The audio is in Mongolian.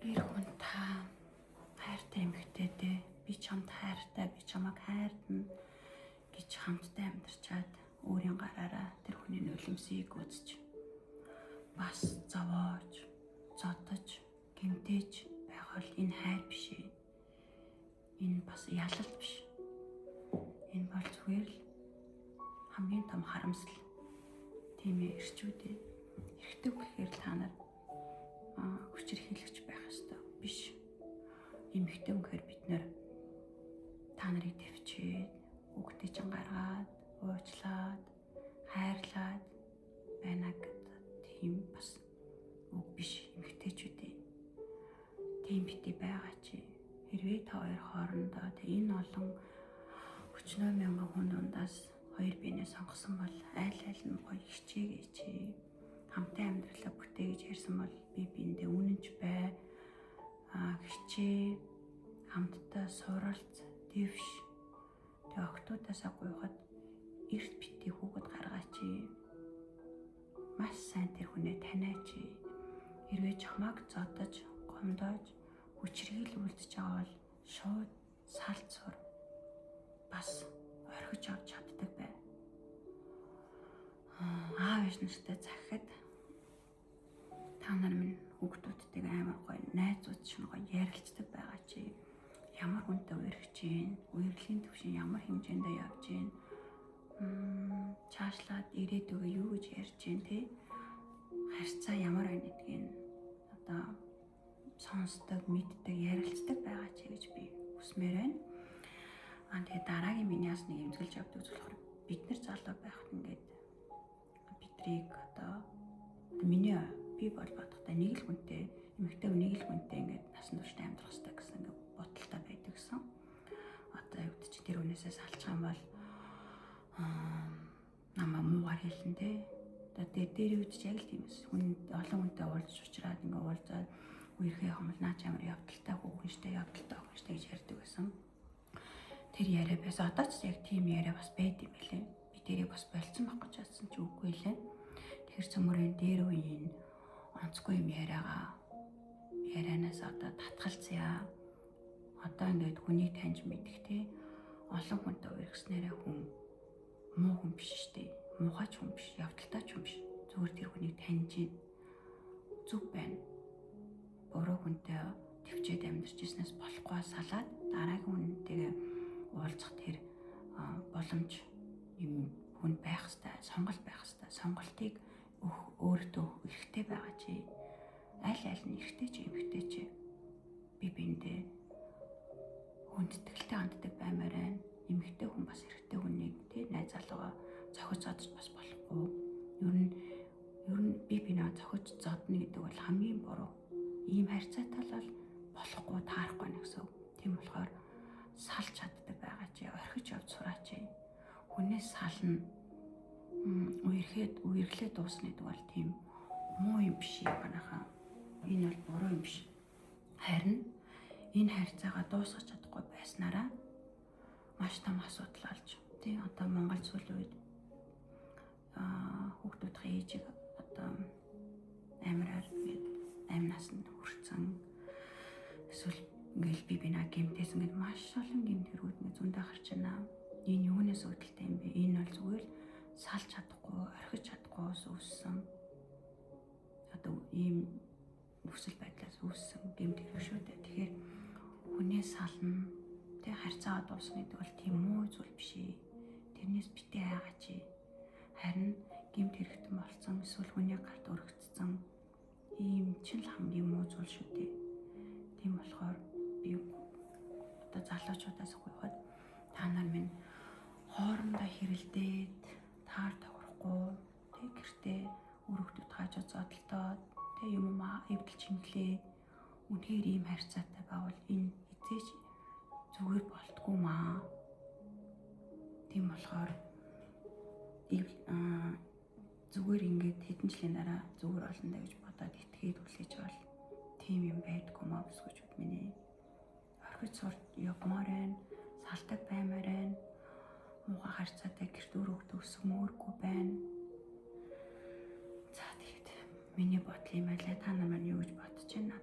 Эр хүн та хайртай эмэгтэйдээ би чамд хайртай, би чамайг хайртна гэж хамтдаа амьдарчаад өөрийн гараараа тэр хүний нулимсыг үзэж бас зовоож, зодож, гэмтээж байгаа бол энэ хайр биш ээ. Энэ бас ялалт биш. Энэ бол зүгээр л хамгийн том харамсал. Тийм ээ, эрчүүдээ. Эрэгтэй гэхээр л та нар хүчирхийлэгч байх ёстой биш. Эмэгтэй хүн гэхээр бид нар та нарыг төвчээд, үгтэй чинь гаргаад, уучлаад, хайрлаад байна гэдэг тийм бас үг биш эмэгтэйчүүдээ. Тийм бити байгаа чи. Хэрвээ та хоёр хоорондоо тэг энэ олон өчнөө мянган хүн дундаас хоёр биенээ сонгосон бол аль аль нь гоё хичээгээч чи. Хамтын амьдралаа бүтээ гэж ярьсан бол би биендээ үнэнч бай. Хичээ, хамтдаа суралц, дэвш. Тэг октуудаасаа гуйхад эрт бити хүүхэд гаргаач. Маш сайн тэр хүнээ таниач. Хэрвээ чамайг зодож, гомдоож, хүчирхийл үлдэж байгаа бол шууд салд сур. Бас орхиж авч чаддаг бай. Аав ээж нартай захихад та нар минь хүүхдүүдтэйг амар гоё найзууд шиг гоё ярилцдаг байгаа чи. Ямар хүнтэй үерхэж гин, үерхлийн төвшин ямар хэмжээндээ явж гин, чаашлаад ирээдүгөө юу гэж ярьж гин те, харьцаа ямар байна гэдгийг одоо сонсдог, мэддэг, ярилцдаг байгаа чи гэж би хүсмээр байна. Тэгээ дараагийн миний бас нэг эмзэглэж явдаг зүйл болохоор бид нар залуу байхад ингээд бидрийг одоо миний би бол бодохдоо нэг л хүнтэй, эмэгтэй хүн нэг л хүнтэй ингээд насан туршдаа амьдрах хэрэгтэй гэсэн ингээд бодолтой байдаг гэсэн. Одоо юу гэдэг чи тэр хүнээсээ салчих юм бол намаа муугар хэлнэ те. Одоо тэр дээр үед чи яг л тийм эс. Хүн олон хүнтэй уулзч уулзраад ингээд уулзаад үерхээ явах юм бол наа чи амар явдалтай хүүхэн штэ, явдалтай охин штэ гэж ярьдаг байсан. Тэр яриа байсан. Одоо ч яг тийм яриа бас байд юм билээ. Би тэрийг бас болцсон байх гэж бодсон чи үгүй лээ. Тэгэхээр цөмөрийн дээр үеийн онцгүй юм яриагаа ярианаас одоо татгалзъя. Одоо ингээд хүнийг таньж мэдэх те, олон хүнтэй үерхснээрээ хүн муу хүн биш штэ. Муухай ч хүн биш, явдалтай ч хүн биш. Зүгээр тэр хүнийг таньж зүг байна. Буруу хүнтэй төвчээд амьдарч ирснээс болохгүй салаад дараагийн хүнтэйгээ уулзах тэр боломж юм хүн байх хэвээр, сонголт байх хэвээр. Сонголтыг өөртөө эрхтэй байгаа чи. Аль аль нь эрхтэй чи эмхтэй чи. Би биендээ хүндэтгэлтэй ханддаг баймаар байна. Эмэгтэй хүн бас эрэгтэй хүнийг тий найз залуугаа зохиж зодож бас болохгүй. Ер нь би бинаа зохиж зодно гэдэг бол хамгийн буруу. Ийм харьцаатай бол болохгүй, таарахгүй нэ гэсэн. Тийм болохоор салж чаддаг байгаа чи, орхиж явж сураач. Хүнээс сална, үерхэд үерхлээ дуусна гэдэг бол тийм муу юм биш манайхаа. Энэ бол буруу юм биш. Харин энэ харьцаагаа дуусгах чадахгүй байснараа маш том асуудал болж тий одоо Монгол сүүлийн үед хүүхдүүдийн ээжийг одоо амираар ингээд амь насанд хүрсэн эсвэл ингээл би бинаа гэмтээсэн гэд маш олон гэмт хэргүүд ингээд зөндөө гарч байна. Энэ юунаас үүдэлтэй юм бэ? Энэ бол зүгээр л салж чадахгүй, орхиж чадахгүйс үүссэн одоо ийм нөхцөл байдлаас үүссэн гэмт хэрэг шүү дээ. Тэгэхээр хүнээс сална, тэг харьцаагаа дуусна гэдэг бол тийм муу зүйл биш ээ. Тэрнээс битээ айгаач. Харин гэмт хэрэгтэн болсон эсвэл хүний гарт өргөцсөн ийм чинь л хамгийн муу зүйл шүү дээ. Тийм болохоор би одоо залуучуудаас гуйхад та нар минь хоорондоо хэрэлдээд таар тохирохгүй тэг гэртээ өргөдөд хаажаа зодолдоод тэг юм эвдэл чимглээ үнэхээр ийм харьцаатай байвал энэ хизээч зүгээр болтгүй маа. Тийм болохоор зүгээр ингээд хэдэн жилийн дараа зүгээр болно да гэж бодоод итгээд хүлээж авал тийм юм байдгүй маа бүсгүүчүүд минь ээ. Орхиж сур явмаар байна, салдаг баймаар байна. Муухай харьцаатай гэрт өөр хөвгт өсгмөөргүй байна. За тэгээд миний бодол юм байлаа. Та нар маань юу гэж бодож байна?